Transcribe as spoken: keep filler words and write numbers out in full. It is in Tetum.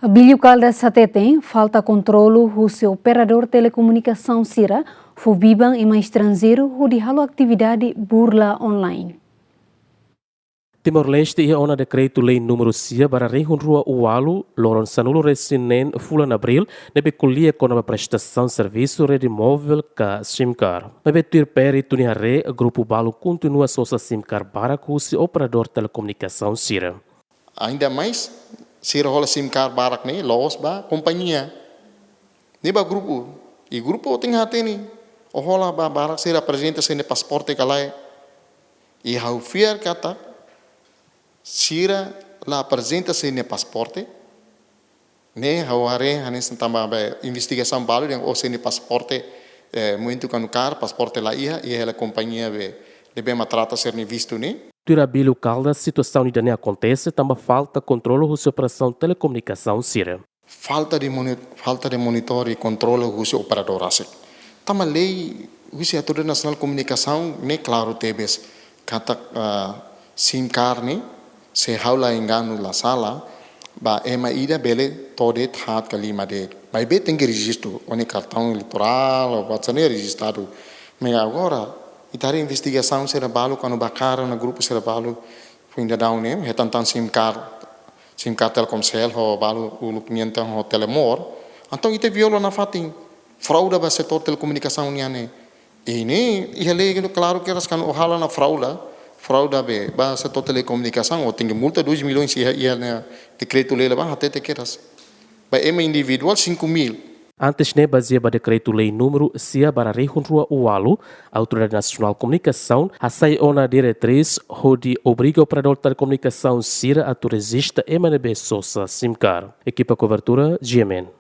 Abílio Caldas hateten, falta kontrolu husi operadór telekomunikasaun sira, fó biban ema estranjeiru hodi halo atividade burla online. Timor-Leste iha ona dekretu-lei númeru sia barra rihun rua ualu, loron sanulu-resin-neen fulan Abríl, ne'ebé ko'alia kona-ba prestasaun servisu rede móvel ka SIM card. Maibé tuir P R Tuni haree, grupu balu kontinua sosa SIM card barak husi operadór telekomunikasaun sira. Ainda mais, sira hola SIM card barak ne'e la'ós ba kompañia, ne'e ba grupu. I grupu tenke hatene, ó hola ba barak sira aprezenta sira-nia pasaporte ka lae. I ha'u fiar katak sira la aprezenta sira-nia pasaporte, ne'e ha'u haree hanesan tanba ba investigasaun balu dehan ó sira-nia pasaporte, eh, momentu kuandu kaer, pasaporte la iha, i hela kompañia be, ne'ebé mak trata sira-nia vistu ne'e. Tuir Abílio Caldas, situasaun ida-ne'e akontese tanba falta kontrolu husi operasaun telekomunikasaun sira. Falta de moni-, falta de monitor i kontrolu husi operadór rasik. Tanba lei husi Autoridade Nasionál Komunikasaun ne'e klaru tebes katak, ah, SIM card ne'e, se ha'u la enganu la sala, ba ema ida bele to'o de'it haat ka lima de'it. Maibé tenke rejistu, ó-nia kartaun eleitorál, ó buat sira-ne'e rejistadu. Maibé agora, ita haree investigasaun sira balu, kuandu ba kaer ona grupu sira balu, foin daudaun ne'e, hetan tan SIM card, SIM card Telkomcel, ho balu uluk nian tan ho Telemor. Entaun ita viola nafatin, frauda ba setór telekomunikasaun nian ne'e. I ne'e, iha lei klaru kedas kuandu ó halo ona frauda, frauda be, ba setór telekomunikasaun, ó tenke multa dois milhões iha, iha ne'e dekretu-lei la ba, hatete kedas. Ba ema individuál, cinco mil. Antes ne'e, bazeia ba dekretu-lei númeru sia barra rihun rua ualu, Autoridade Nasionál Komunikasaun hasai ona diretriz hodi obriga operadór telekomunikasaun sira atu rejista ema ne'ebé sosa SIM card. Ekipa kobertura, G M N.